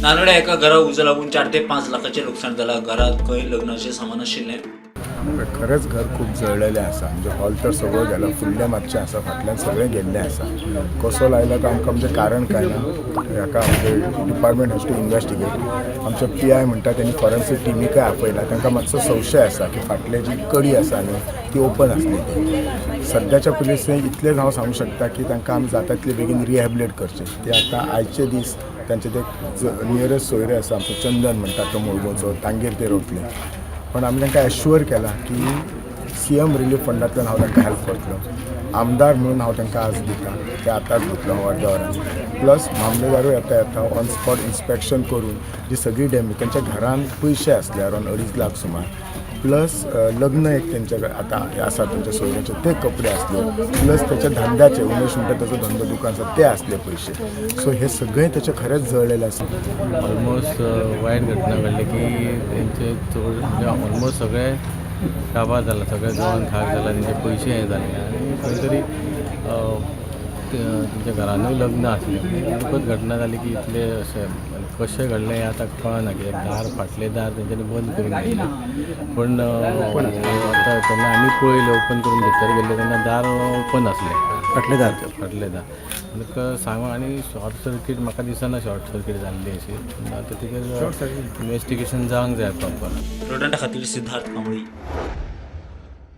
नानोड्या एका घराक उजो लागून 4 ते 5 लाखाचें लुकसाण जालां. घरांत खंय लग्नाचें सामान आशिल्लें. खरेंच घर खूब जळलेलें आसा. म्हणजे हॉल तर सगळो गेला, फुडलें मातशें आसा, फाटल्यान सगळें गेल्लें आसा. कसो लायला तो आमकां म्हणजे कारण काय ना. हाका आमचे डिपार्टमेंट हॅज टू इन्वेस्टिगेट. आमचो पीआय म्हणटा, तेणी फॉरेन्सीक टिमीकय आपयला. तांकां मातसो संशय आसा की फाटले जी कडी आसा न्ही, ती ओपन आसली ती. सद्याच्या पुलिसेन इतलेंच हांव सांगूंक शकता की तांकां आमी जाता तितले बेगीन रिहेबिलेट करचें. ते आतां आयचे दीस तांचे ते नियरस्ट सोयरे आसा, आमचो चंदन म्हणटा तो मुळगांवचो, तांगेर ते रावतले. पण आमी तांकां एश्युअर केलां की सीएम रिलीफ फंडांतल्यान हांव तांकां हेल्प करतलो. आमदार म्हणून हांव तांकां आज दिता ते, आतांच दितलो हांव अर्द्या वरान. प्लस मामलेदारूय येता येता ऑन स्पॉट इन्स्पेक्शन करून जी सगळी डॅमेज, तांच्या घरान पयशे आसले अरावंड 2.5 लाख सुमार, प्लस लग्न एक तेंच्या आतां आसा तेंच्या सोयऱ्याचे, ते कपडे आसले, प्लस त्याच्या धंद्याचे, उमेश म्हणटा ताचो धंदो दुकान आसा, ते आसले पयशे. सो हे सगळें तेचें खरेंच जळलेलें आसा. ऑलमोस्ट वायट घटना घडली की तेंचे चड म्हणजे ऑलमोस्ट सगळे काबार जाला, सगळे जळोन खाक जाला, तेंचे पयशे हें जाले आनी खंय तरी तेंच्या घरानूय लग्न आसलें. दुखद घटना जाली की इतले अशें कशें घडलें हें आतां कळना, कित्याक दार, फाटलें दार तेंच्यांनी बंद करून घेतलें. पूण आतां तेन्ना आमी पळयलें, ओपन करून भितर गेल्ले तेन्ना दार ओपन आसलें. फाटलें दार. फाटलें दार आनी सांगू आनी शॉर्ट सर्कीट म्हाका दिसना शॉर्ट सर्कीट जाल्ली अशी. पूण आतां तेजेर इन्वेस्टिगेशन जावंक जाय प्रॉपर. रोडंटा खातीर सिद्धार्थ कांबळी.